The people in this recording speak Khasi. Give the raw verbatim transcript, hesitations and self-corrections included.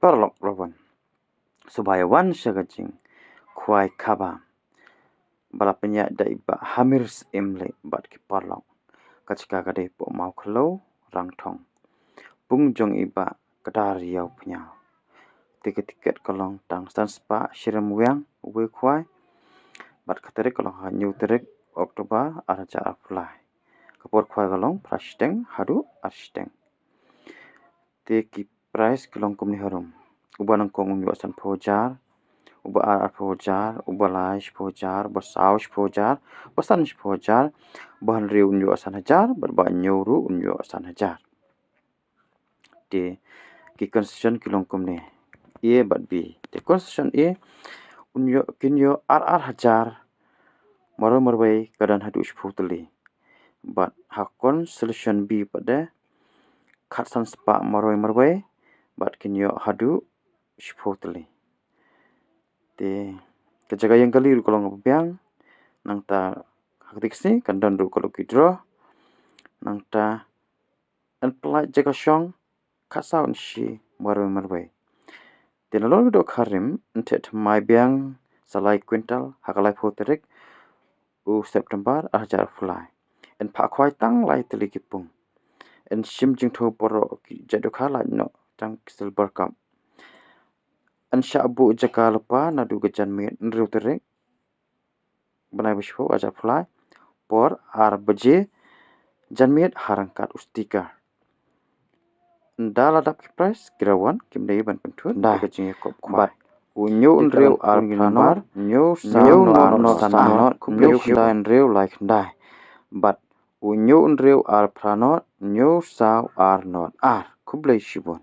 paralok rawan. Subai wan sha ka jingkhwai kaba ba la pynïaid da i Bah Hamir Syiemlieh bad ki paralok. Ka jaka ka dei Pohmawkhyllo, Rangthong. Pung jong i Bah Kdar Ïawphniaw. Te ka tiket ka long tang san spah shi ryngwiang uwei u khwai. Bad ka tarik ka long ha hynñiew tarik October ar hajar arphew lai. Ka por khwai ka long phra shiteng haduh ar shiteng. Te ki prize ki long kumne harum. Uba nyngkong un ïoh sanphew hajar, uba ar arphew hajar, uba lai shiphew hajar, uba saw shiphew hajar, uba san shiphew hajar, uba hynriew un ïoh san hajar, bad uba hynñiew ruh un ïoh san hajar. Te ki consolation ki long kumne, A bad B. Te consolation A un ïoh, kin ïoh ar ar hajar marwei marwei ka don haduh shiphew tylli. Bad ha consolation B pat de khatsan spah marwei marwei bad kin ïoh haduh shiphew tylli. Te ka jaka ïeng kali ruh ka long kaba biang. Nangta ha kata ka sngi kan don ruh ka lucky draw. Nangta yn pynlait jaka shong khatsaw inshi marwei marwei. Te nalor ka dohkha rim yn theh thymmai biang sa lai kwintal ha ka laiphew tarik u September ar hajar arphew lai. Yn phah khwai tang lai tylli ki pung. Yn shim jingthew baroh ki jait dohkha lait noh tang ki silver cup. Yn shah buh jaka lypa naduh ka janmiet hynriew tarik bnai ba shiphew ar hajar arphew lai, por ar baje janmiet ha ryngkat u sticker. Ynda la dap ki prize, ki rawan kim dei ban pynthut da ka jingïakop khwai. Bad u hynñiew hynriew ar phra nod hynñiew saw nod nod san nod hynñiew khyndai hynriew lai khyndai. Bad u hynñiew hynriew ar phra nod hynñiew saw ar nod ar. Khublei shibun.